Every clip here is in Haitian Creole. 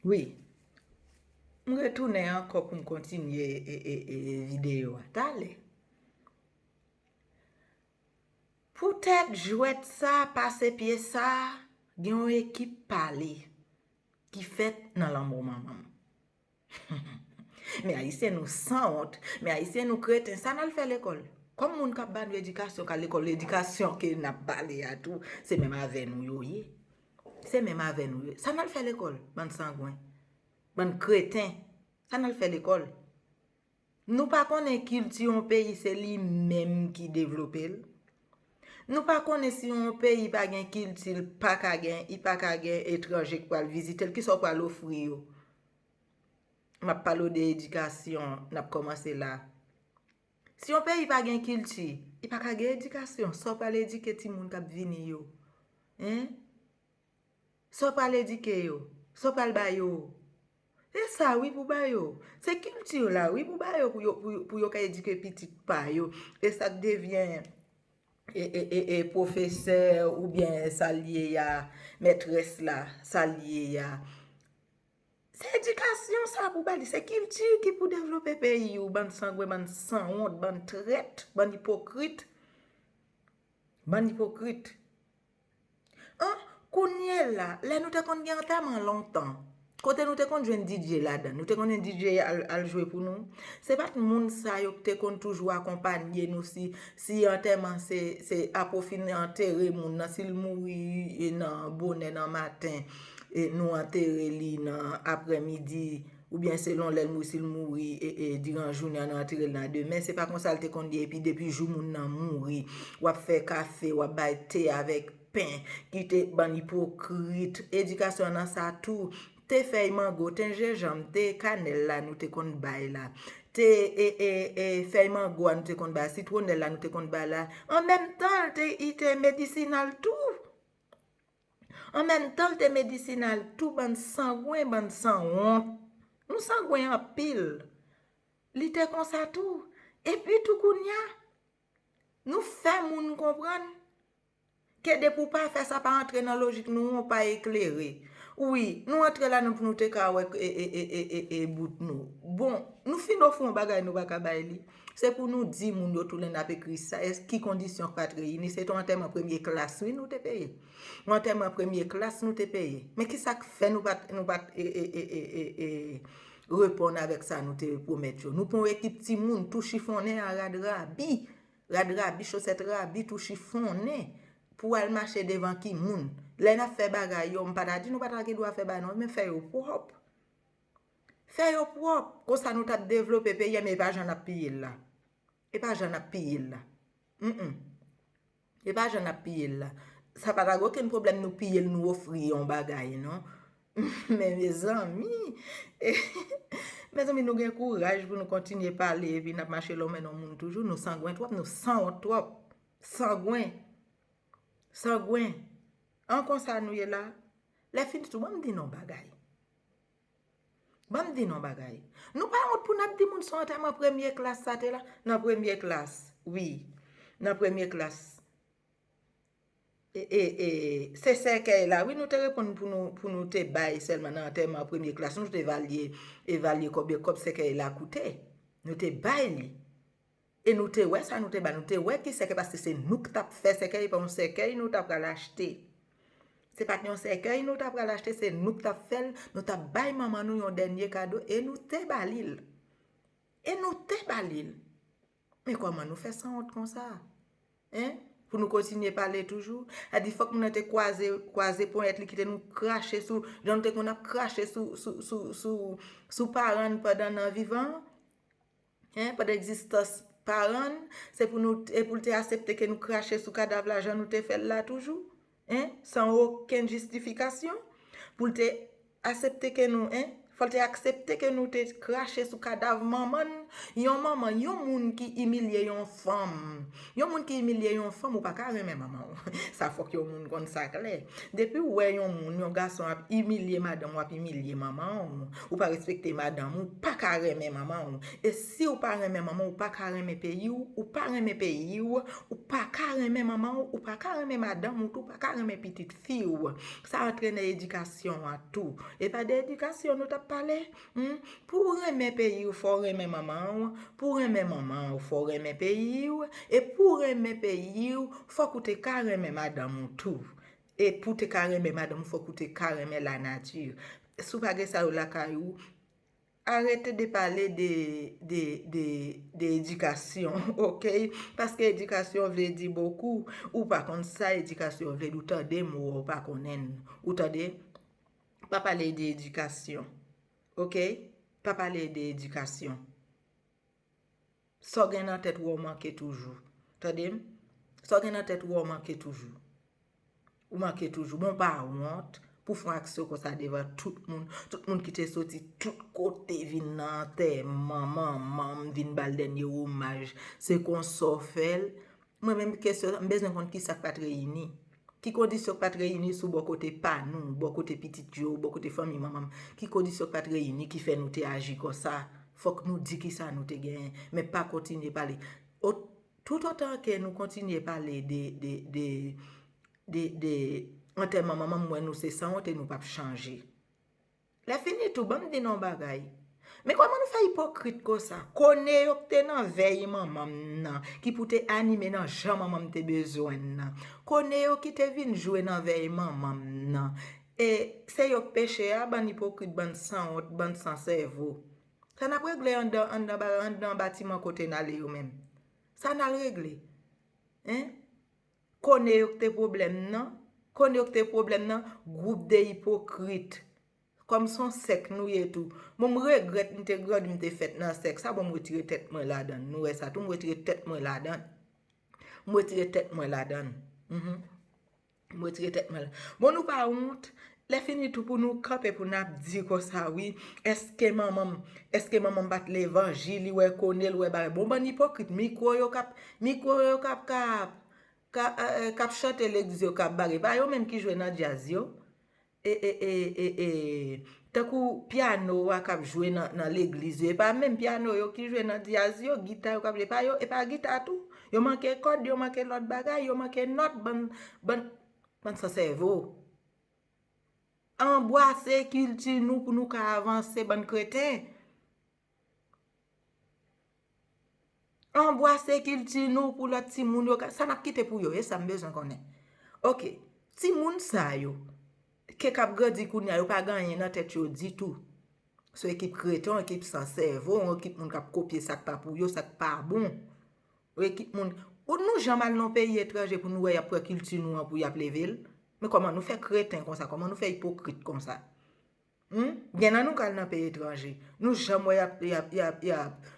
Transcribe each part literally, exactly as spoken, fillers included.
Wi. M retounen ankò pou m kontinye e, e, e, videyo a. Talè. Poutèt jwèt sa, pase pye sa, gen yon ekip pale ki fèt nan lanmò manman m. Men Ayisyen nou sanwont, men Ayisyen nou kreten, sa n al fè lekòl? Kòm moun k ap ba nou edikasyon k al lekòl, edikasyon ke n ap pale a tou, se menm avè nou yo ye. Se menm avè nou yo. Sa n al fè lekòl, bann sangwen, bann kreten? Sa n al fè lekòl? Nou pa konnen kilti yon peyi se li menm ki devlope l? Nou pa konnen si yon peyi pa gen kilti, l pa ka gen, li pa ka gen etranje k pral vizite l, kisa w pral ofri yo? M ap pale w de edikasyon, n ap kòmanse la. Si yon peyi pa gen kilti, li pa ka gen edikasyon. Sa w pral edike timoun k ap vini yo? Hein? Sa w pral edike yo? Sa w pral ba yo? E sa wi pou ba yo. Se kilti yo la wi pou ba yo, pou yo, pou yo, pou yo ka edike pitit pa yo. E sa k devyen e, e, e, e pwofesè oubyen sa l ye a, mètrès la, sa l ye a. Se edikasyon sa pou ba li, se kilti ki pou devlope peyi w, bann sangwen, bann sanwont, bann trèt, bann ipokrit. Bann ipokrit. An, kounye la, lè nou te konn gen antèman lontan, kote nou te konn jwenn D J ladan, nou te konn jwenn D J al, al jwe pou nou. Se pa t moun sa yo ki te konn toujou akonpanye nou si, si antèman se, se apre w fin antere moun nan, si l mouri e nan bonè nan maten, e nou antere li nan aprèmidi, oubyen selon lè l mouri, si l mouri e, e diran jounen an, nou antere l nan demen. Se pa konsa l te konn ye, epi depi jou moun nan mouri, w ap fè kafe, w ap bay te avèk pen, ki te bann ipokrit. Edikasyon nan sa tou. Te fèy mango, te jenjanm, te kanèl la nou te konn bay la. Te e, e, e, fèy mango a nou te konn bay, sitwonèl la nou te konn bay la. An menm tan, l te, li te medisinal tou. An menm tan, l te medisinal tou, bann sangwen, bann sanwont. Nou sangwen anpil. Li te konsa tou. Epi tou kounye a, nou fè moun konprann ke depi w pa fè sa, pa antre nan lojik nou an, w pa eklere. Wi, nou antre la nou pou nou te ka wè e, e, e, e, e, e bout nou. Bon, nou fin ofri yon bagay nou pa ka bay li. Se pou nou di moun yo tou lè n ap ekri sa, èske ki kondisyon k pa t reyini? Se te yon antèman premye klas wi nou te peye. Yon antèman premye klas nou te peye. Men ki sa k fè nou pa t, nou pa t e, e, e, e, e, e, reponn avèk sa nou te pwomèt yo? Nou pran yon ekip timoun tou chifonnen a rad rabi. Rad rabi, chosèt rabi, tou chifonnen pou al mache devan ki moun. Lè n ap fè bagay yo, m pa ta di nou pa ta gen dwa fè bagay non, men fè yo pwòp. Fè yo pwòp. Konsa nou t ap devlope peyi a, men e pa jan n ap piye l la. E pa jan n ap piye l la. Mm, mm. E pa jan n ap piye l la. Sa pa ta gen okenn pwoblèm nou piye l, nou ofri yon bagay, non. Men mezanmi, mezanmi, nou gen kouraj pou nou kontinye pale epi n ap mache lòmen nan moun toujou. Nou sangwen twòp, nou sanwont twòp. Sangwen. Sangwen. An konsa nou ye la. Lè fini tou, ban m di nou yon bagay. Ban m di nou yon bagay. Nou pa wont pou n ap di moun se yon antèman premye klas sa te la? Nan premye klas, wi. Nan premye klas. E, e, e, se sèkèy la, wi, nou te reponn pou nou, pou nou te bay sèlman nan antèman premye klas. Nou te evalye, evalye konbyen kòb sèkèy la koute. Nou te bay li. E nou te wè sa nou te bay, nou te wè ki sèkèy, paske se nou k t ap fè sèkèy, e pa yon sèkèy nou t ap pral achte. Se pa t yon sèkèy nou t ap pral achte, se nou k t ap fè l, nou t ap bay manman nou yon dènye kado, e nou te ba li l. E nou te ba li l. Men kòman nou fè sanwont konsa? Hein? Pou nou kontinye pale toujou? Sa di fòk moun nan te kwaze, kwaze ponyèt li, kite nou krache sou, jan nou te konn ap krache sou, sou, sou, sou, sou paran n pandan nan vivan an? Hein? Pandan egzistans paran n, se pou nou, e pou l te aksepte ke nou krache sou kadav la jan nou te fè l la toujou? Hein? San okenn jistifikasyon? Pou l te aksepte ke nou, hein, Fò l te aksepte ke nou te krache sou kadav manman n. Yon manman, yon moun ki imilye yon fanm. Yon moun ki imilye yon fanm, ou pa ka renmen manman w. Sa fòk yon moun konn sa klè. Depi w wè yon moun, yon gason ap imilye madanm w, ap imilye manman w, ou pa respekte madanm ou, ou pa ka renmen manman w. E si w pa renmen manman w, ou pa ka renmen peyi w, ou pa renmen peyi w, ou pa ka renmen manman w, ou pa ka renmen madanm ou tou, ou pa ka renmen pitit fi w. Sa antre nan edikasyon an tou. E pa de edikasyon nou t ap pale? Hmm? Pou w renmen peyi w, fò w renmen manman w. Pou w renmen manman w, fò w renmen peyi w. E pou w renmen peyi w, fòk ou te ka renmen madanm ou tou. E pou w te ka renmen madanm ou, fòk ou te ka renmen lanati. Si w pa gen sa yo lakay ou, arete de pale de, de, de, de edikasyon, oke? Paske edikasyon vle di bokou. Ou pa konn sa edikasyon vle di, ou tande mo a, ou pa konnen l. Ou tande? Pa pale de edikasyon, oke? Pa pale de edikasyon. Sa w gen nan tèt ou, ou manke toujou. Tande m? Sa w gen nan tèt ou, ou manke toujou. Ou manke toujou. Bon, pa wont pou fè yon aksyon konsa devan tout moun. Tout moun ki te soti tout kote vin nan antèman manman m, vin ba l dènye omaj. Se konsa w fè l. Mwen menm kesyon, m bezwen konn ki sa k pa t reyini. Ki kondisyon k pa t reyini sou bò kote pa nou, bò kote pitit yo, bò kote fanmi manman m? Ki kondisyon k pa t reyini ki fè nou te aji konsa? Fòk nou di ki sa nou te genyen, men pa kontinye pale. O, toutotan ke nou kontinye pale de, de, de, de, de antèman manman m, m wè nou se sanwont e nou p ap chanje. Lè fini tou, ban m di nou yon bagay. Men kòman nou fè ipokrit konsa? Kone yo k te nan vèy manman m nan, ki pou te anime nan jan manman m te bezwen l nan. Kone yo ki te vin jwe nan vèy manman m nan. E se yo k peche a, bann ipokrit, bann sanwont, bann san sèvo. Sa n ap regle anndan, anndan ba-, anndan batiman kote n ale yo menm? Sa n al regle? Hein? Kone yo k te pwoblèm nan? Kone yo k te pwoblèm nan? Gwoup de ipokrit. Kòm se yon sèk nou ye tou. Bon, m regrèt m te grandi, m te fèt nan sèk sa. Bon, m retire tèt mwen ladan l. Nou wè sa tou, m retire tèt mwen ladan l. M retire tèt mwen ladan l. Mhm. M retire tèt mwen la. Bon, nou pa wont. Lè fini tou pou nou kanpe pou n ap di konsa, wi. Èske manman m, èske manman m pa t levanjil, li wè Kone, li wè bagay? Bon, bann ipokrit, mikwo yo k ap, mikwo yo k ap, k ap, ka, eh, eh, k ap chante legliz yo k ap bare. Pa yo menm ki jwe nan djaz yo? E, e, e, e, e, tankou pyano a k ap jwe nan, nan legliz yo. E pa menm pyano yo ki jwe nan djaz yo, gita yo k ap jwe. E pa yo, e pa gita tou. Yo manke kòd, yo manke lòt bagay, yo manke nòt, bann, bann, bann san sèvo. Anbwase kilti nou pou nou ka avanse, bann kreten. Anbwase kilti nou pou lòt timoun yo ka, sa n ap kite pou yo, e sa m bezwen konnen. Oke, timoun sa yo, ke k ap grandi kounye a, yo pa gen anyen nan tèt yo ditou. Se yon ekip kreten, yon ekip san sèvo, yon ekip moun k ap kopye sa k pa pou yo, sa k pa bon. Yon ekip moun, ou nou janm al nan peyi etranje pou nou wè y ap pran kilti nou an pou y ap leve l? Men kòman nou fè kreten konsa? Kòman nou fè ipokrit konsa? Hmm? Gen nan nou k al nan peyi etranje. Nou janm wè y ap, y ap, y ap, y ap,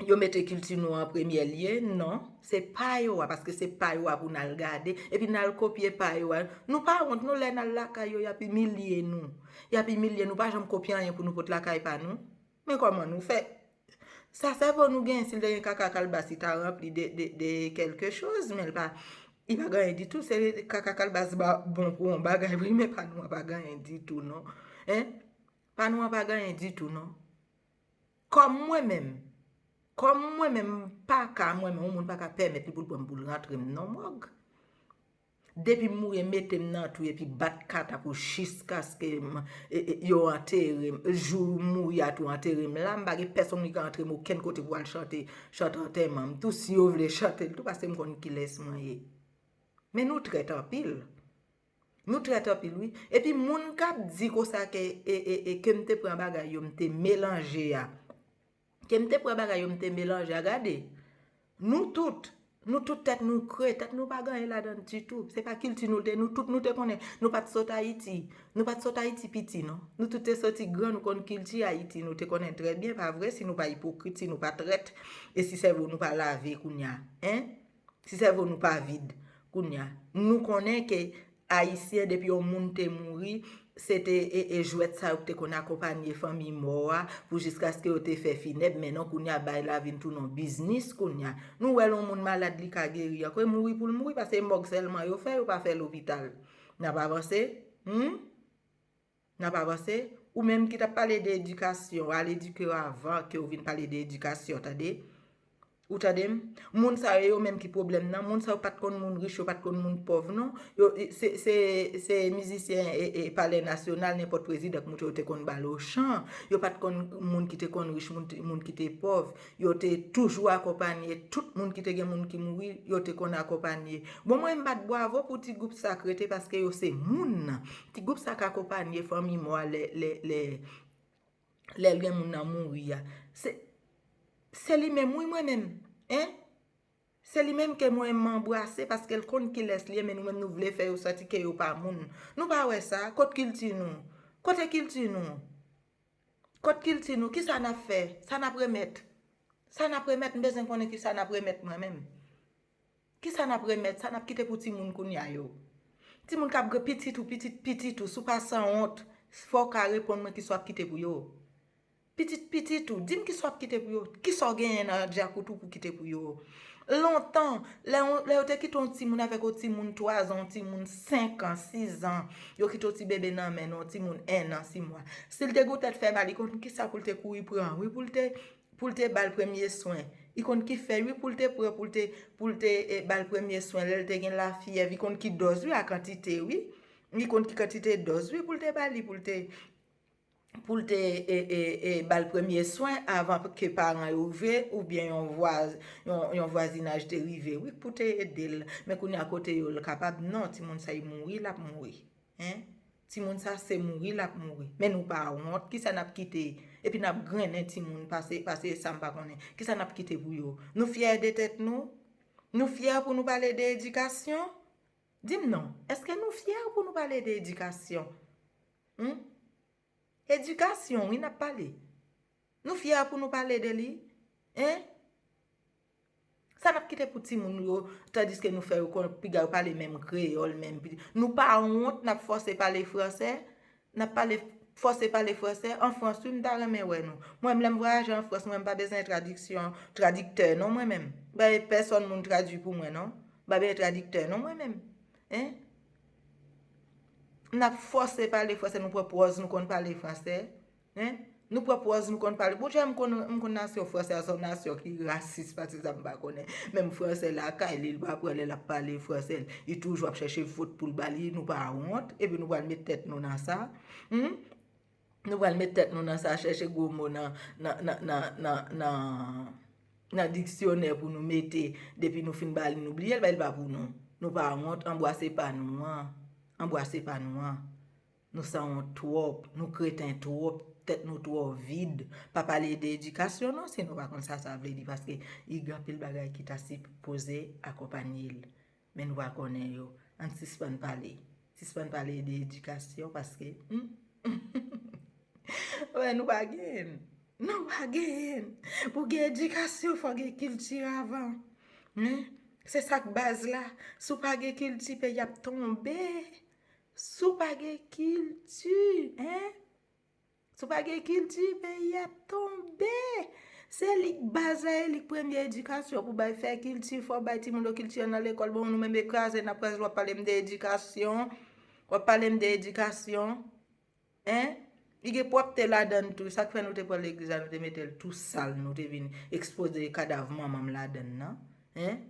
yo mete kilti nou an premye lye? Non. Se pa yo a, paske se pa yo a pou n al gade. Epi n al kopye pa yo a. Nou pa wont, nou, lè n al lakay yo, y ap imilye nou. Y ap imilye nou, pa janm kopye anyen pou nou pot lakay pa nou. Men kòman nou fè? Sa sèvo nou genyen, si l te gen kaka kalbas, li ta ranpli de, de, de kèlke choz, men l pa, li pa gen anyen ditou. Se kaka kalbas ba, bon pou yon bagay, wi, men pa nou an pa gen anyen ditou, non. Hein? Pa nou an pa gen anyen ditou, non. Kòm mwen menm, kòm mwen menm, m pa ka, mwen menm, yon moun pa ka pèmèt li pou l pran m pou l rantre m nan mòg. Depi m mouri, mete m nan twou epi bat kata pou jiskaske m, e, e, yo antere m. Jou m mouri a tou, antere m la, m pa gen pèsonn ki ka antre m okenn kote pou al chante, chante antèman m tou, si yo vle chante l tou, paske m konn kilès mwen ye. Men nou trèt anpil. Nou trèt anpil, wi. Epi moun k ap di konsa ke, e, e, e, ke m te pran bagay yo, m te melanje a. Ke m te pran bagay yo, m te melanje a. Gade, nou tout, nou tout tèt nou kre, tèt nou pa gen anyen ladan l ditou. Se pa kilti nou te, nou tout nou te konnen. Nou pa t sot Ayiti. Nou pa t sot Ayiti piti, non. Nou tout te soti gran, nou konn kilti Ayiti. Nou te konnen trè byen, pa vre, si nou pa ipokrit, si nou pa trèt, e si sèvo nou pa lave kounye a. Hein? Si sèvo nou pa vid kounye a. Nou konnen ke Ayisyen, depi yon moun te mouri, se te e, e jwèt sa yo ki te konn akonpanye fanmi mò a pou jiskaske yo te fè finèb, men non, kounye a bagay la vin tounen yon biznis kounye a. Nou wè lè yon moun malad li ka geri ankò, e mouri pou l mouri, paske e mòg sèlman yo fè, yo pa fè lopital. N ap avanse? Hmm? N ap avanse? Ou menm ki t ap pale de edikasyon, al edike yo avan ke w vin pale de edikasyon, tande? Ou tande m? Moun sa yo, yo menm ki pwoblèm nan. Moun sa yo pa t konn moun rich, yo pa t konn moun pòv, non. Yo, se, se, se mizisyen e, e Palè Nasyonal, nenpòt prezidan k moute yo te konn ba l ochan. Yo pa t konn moun ki te konn rich, moun, moun ki te pòv. Yo te toujou akonpanye tout moun ki te gen moun ki mouri, yo te konn akonpanye. Bon, mwen, m bat bwavo pou ti gwoup sa k rete paske yo se moun nan. Ti gwoup sa k akonpanye fanmi mò a lè, lè, lè, lè l gen moun nan mouri a. Se, se li menm, wi, mwen menm. Hein? Se li menm ke mwen m anbrase paske l konn kilès li ye, men nou menm nou vle fè yo santi ke yo pa moun. Nou pa wè sa? Kot kilti nou? Kote kilti nou? Kot kilti nou? Kisa n ap fè? Sa n ap remèt? Sa n ap remèt? M bezwen konnen kisa n ap remèt mwen menm. Kisa n ap remèt? Sa n ap kite pou timoun kounye a yo? Timoun k ap gre pitit ou, pitit pitit ou, si w pa sanwont, fò w ka reponn mwen kisa w ap kite pou yo. Pitit pitit ou, di m kisa w ap kite pou yo. Kisa w genyen nan djakout ou pou kite pou yo? Lontan, lè, lè yo te kite yon timoun avèk yon timoun twa zan, yon timoun senk an, sis an, yo kite yon ti bebe nan men nou, yon timoun en an, sis mwa. Si l te gon tèt fè mal, li konn kisa pou l te kouri pran, wi, pou l te, pou l te ba l premye swen. Li konn ki fè, wi, pou l te pran, pou l te, pou l te e, ba l premye swen. Lè l te gen lafyèv, li konn ki dòz, wi, a kantite, wi. Li konn ki kantite dòz, wi, pou l te ba li, pou l te, pou l te e, e, e, ba l premye swen avan ke paran yo rive, oubyen yon vwaz, yon, yon vwazinaj te rive, wi, pou te ede l. Men kounye a kote yo l kapab, non, timoun sa, li mouri, l ap mouri. Hein? Timoun sa, se mouri, l ap mouri. Men nou pa wont, kisa n ap kite? Epi n ap grennen timoun, pase, pase sa m pa konnen. Kisa n ap kite pou yo? Nou fyè de tèt nou? Nou fyè pou nou pale de edikasyon? Di m non, èske nou fyè pou nou pale de edikasyon? Hmm? Edikasyon, wi, n ap pale. Nou fyè pou nou pale de li? Hein? Sa n ap kite pou timoun yo, tandiske nou fè yo konn piga yo pale menm kreyòl, menm pi-, nou pa wont, n ap fòse pale fransè, n ap pale, fòse pale fransè. An Frans, wi, m ta renmen wè nou. Mwen, lè m vwayaje an Frans, mwen, m pa bezwen tradiksyon, tradiktè, non, mwen menm. M pa gen pèsòn moun tradui pou mwen, non. M pa bezwen tradiktè, non, mwen menm. Hein? N ap fòse pale fransè, nou pran pòz nou konn pale fransè. Hein? Nou pran pòz nou konn pale. Bon, jan m konn, m konn nasyon fransè a, se yon nasyon ki rasis, pati sa m pa konnen. Menm fransè lakay li, li pa pran lè l ap pale fransè. Li toujou ap chèche fot pou l ba li, nou pa wont, epi nou pral met tèt nou nan sa. Hmm? Nou pral met tèt nou nan sa, chèche gwo mo nan, nan, nan, nan, nan, nan, nan diksyonè pou nou mete, depi nou fin ba li, nou bliye l, bay li pa pou nou. Nou pa wont, anbwase pa nou an. Anbwase pa nou an. Nou sanwont twòp, nou kreten twòp, tèt nou twò vid. Pa pale de edikasyon non, si nou pa konn sa sa vle di, paske li gen anpil bagay ki ta sipoze akonpanye l. Men nou pa konnen yo. Ann sispann pale. Sispann pale de edikasyon paske, hmm? Wè, nou pa genyen. Nou pa genyen. Pou gen edikasyon, fò gen kilti avan. Hmm? Se sa k baz la. Si w pa gen kilti, peyi ap tonbe. Si w pa gen kilti, hein? Si w pa gen kilti, peyi ap tonbe. Se li k baz la, e li k premye edikasyon pou bay, fè kilti, fò w bay timoun yo kilti an nan lekòl. Bon, nou menm e kraze n ap kraze, w ap pale m de edikasyon. W ap pale m de edikasyon. Hein? Li gen pwòpte ladan l tou. Sa k fè nou te pran legliz la, nou te mete l tou sal, nou te vin ekspoze kadav manman m ladan l nan. Hein?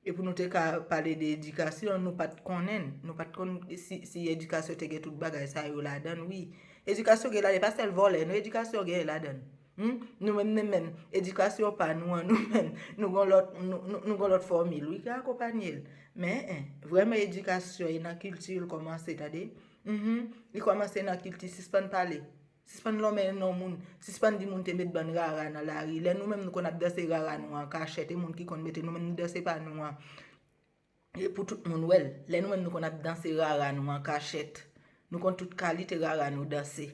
E pou nou te ka pale de edikasyon, nou pa t konnen. Nou pa t konn si, si edikasyon te gen tout bagay sa yo ladan l, wi. Edikasyon gen ladan, e pa sèl vòlè, non, edikasyon gen ladan l. Hmm? Nou menm, nou menm, edikasyon pa nou an, nou menm, nou gon lòt, nou, nou, nou gon lòt fòmil, wi, ki akonpanye l. Men, en, vrèman, edikasyon, e nan kilti l kòmanse, tande? Mhm. Li kòmanse nan kilti, sispann pale. Sispann lonmen non moun. Sispann di moun te met bann rara nan lari. Lè nou menm nou konn ap danse rara nou an kachèt, e moun ki konn mete, nou menm nou danse pa nou an. E pou tout moun wè l. Lè nou menm nou konn ap danse rara nou an kachèt. Nou konn tout kalite rara nou danse.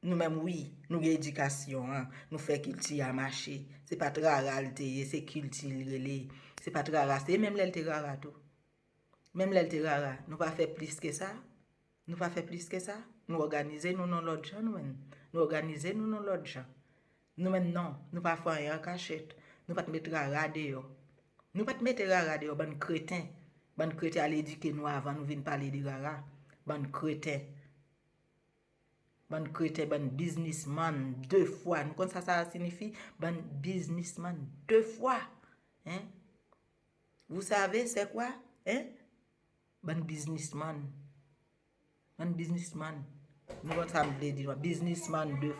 Nou menm, wi, nou gen edikasyon an. Nou fè kilti a mache. Se pa t rara l te ye, se kilti l rele. Se pa t rara, se menm lè l te rara tou. Menm lè l te rara, nou pa fè plis ke sa. Nou pa fè plis ke sa? Nou òganize nou nan lòt jan, nou menm. Nou òganize nou nan lòt jan. Nou menm non, nou pa fè anyen an kachèt. Nou pa t met rara deyò. Nou pa t mete rara deyò, bann kreten. Bann kreten al edike nou avan nou vin pale de rara. Bann kreten. Bann kreten, bann biznismann, de fwa. Nou konn sa sa siyifi? Bann biznismann, de fwa. Hein? Vous savez c'est quoi? Hein? Bann biznismann. Bann biznismann. Nou konn sa m vle di nou an. Biznismann de fwa.